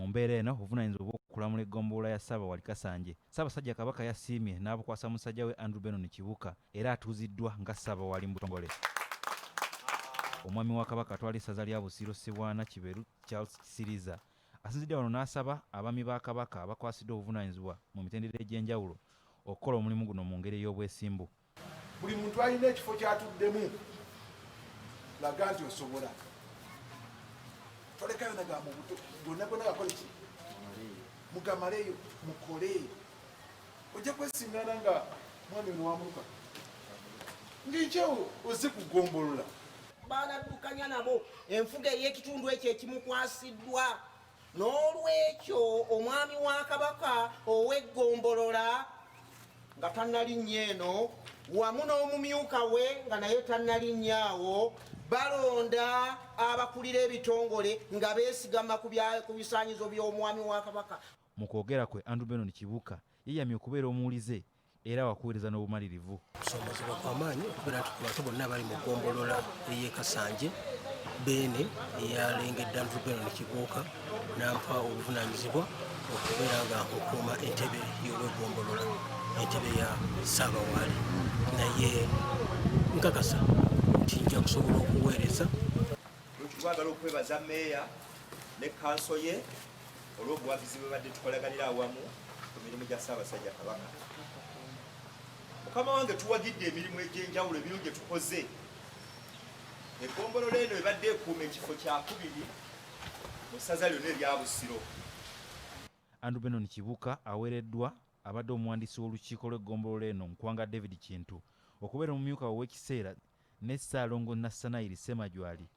Mu mbeera eno, obuvunaanyizibwa obw'okulamula eggombolola ya Ssaabawaali Kasanje, Ssaabasajja Kabaka yasiimye n'abukwasa musajja we Andrew Benon Kibuuka era atuuziddwa nga Ssaabawaali mu butongole. Omwami wa Kabaka atwala essaza lya Busiro Ssebwana Kiberu Charles Kisiriiza asinzidde wano n'asaba abaami ba Kabaka abakwasiddwa obuvunaanyizibwa mu mitendera egy'enjawulo okukola omulimu guno mu ngeri ey'obwesimbu. Buli muntu alina ekifo kyatuddemu, laga nti osobola. Tolekayo nagamba obuto gonna gonna gakole ki, mugamaleyo mukole. Ojja kwesingana nga mwami ono wamuluka ng'enkyawo ozze kugombolola. Banaddukanya nabo enfuga ey'ekitundu ekyo ekimukwasiddwa. N'olwekyo omwami wa Kabaka ow'eggombolola nga tannalinnya eno wamu n'omumyuka we nga naye tannalinnya awo balonda abakulira ebitongole nga beesigama ku bisaanyizo by'omwami wa Kabaka. Mu kwogera kwe, Andrew Benon Kibuuka yeeyamye okubeera omuwulize era wakuweereza n'obumalirivu. Kusoomoozebwa kwa maanyi okubeera nti ku bantu bonna abali mu ggombolola ey'e Kasanje, Beene eyalengedde Andrew Benon Kibuuka n'ampa obuvunaanyizibwa okubeera nga nkuuma entebe y'ow'eggombolola, entebe ya Ssaabawaali, naye nkakasa nti nja kusobola okuweereza. Twagala okwebaza meeya ne kanso ye olw'obuwagizi bwe badde tukolaganira awamu ku mirimu gya Ssaabasajja Kabaka. Mukama wange tuwagidde emirimu egy'enjawulo ebirungi gye tukoze. Eggombolola eno ebadde ekuuma ekifo kyakubiri mu ssaza lyonna erya Busiro. Andrew Benon Kibuuka awereddwa abadde omuwandiisi w'olukiiko lw'eggombolola eno Nkwanga David Kintu okubeera omumyuka we ow'ekiseera ne Ssaalongo Nassanayiri Ssemajwali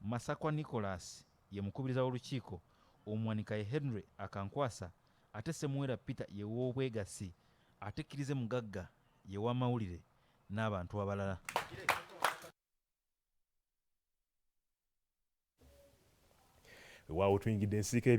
Masakwa Nicholas ye mukubiriza w'olukiiko, omuwanika ye Henry Akankwasa ate Ssemuwera Peter ye w'obwegassi ate Kkirize Mugagga ye w'amawulire n'abantu abalala. Weewaawo tuyingidde ensiike.